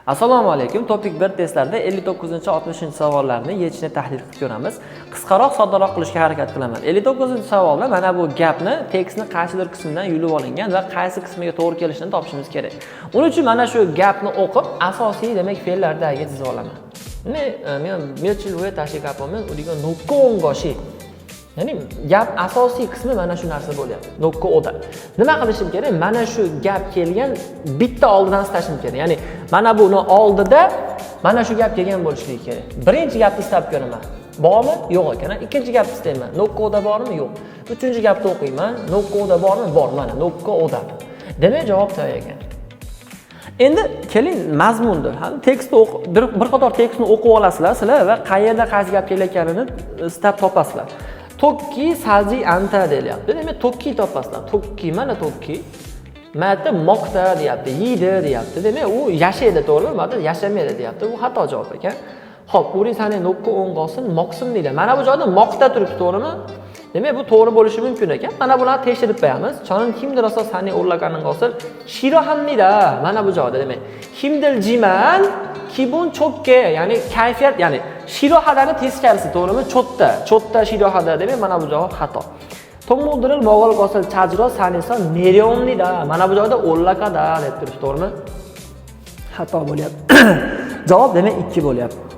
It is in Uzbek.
Assalomu alaykum. Topik 1 testlarida 59-60-savollarni yechishni tahlil qilib ko'ramiz. Qisqaroq, soddaroq qilishga harakat qilaman. 59-savolda mana bu gapni tekstni qaysidir qismidan yulib olingan va qaysi qismiga to'g'ri kelishini topishimiz kerak. Uning uchun mana shu gapni o'qib, asosiy, demak, fe'llarni chizib olaman. Men 며칠 후에 다시 가보면 우리가 놓고 온 것이, ya'ni gap asosiy qismi mana shu narsa bo'lyapti. 놓고 오다. Nima qilishim kerak? Mana shu gap kelgan bitta oldidan istashim kerak. Ya'ni mana buni oldida mana shu gap kelgan bo'lishligi kerak. Birinchi gapni istab ko'raman. Bormi? Yo'q ekan. Ikkinchi gapni istayman. 놓고 오다 bormi? Yo'q. Uchinchi gapni o'qiyman. 놓고 오다 bormi? Bor, mana 놓고 오다. Demak, javob tayyor ekan. Endi keling mazmunni, ha, tekstni bir qator tekstni o'qib olasizlar sizlar va qayerda qaysi gap kelayotganini istab topasizlar. 토끼 사지 않다 deyilyapti. Demak, 토끼 topasizlar. 토끼, mana 토끼. Mana yerda 먹다 deyapti, yeydi deyapti. Demak, u yashaydi, to'g'rimi? Mana yashamaydi deyapti. Bu xato javob ekan. Xo'p, 우리 산에 놓고 온 것은 먹습니다. Mana bu joyda 먹다 turibdi, to'g'rimi? Demak, bu to'g'ri bo'lishi mumkin ekan. Mana bularni tekshirib qo'yamiz. 저는 힘들어서 산에 올라가는 것을 싫어합니다. Mana bu joyda, demak, 힘들지만 기분 좋게, ya'ni kayfiyat, ya'ni 싫어하다ni teskarisi, to'g'rimi? 좋다. 좋다 싫어하다. Demak, mana bu javob xato. 동물들을 먹을 것을 찾으러 산에서 내려옵니다. Mana bu joyda 올라가다 deb turibdi, to'g'rimi? Xato bo'lyapti. Javob, demak, 2 bo'lyapti.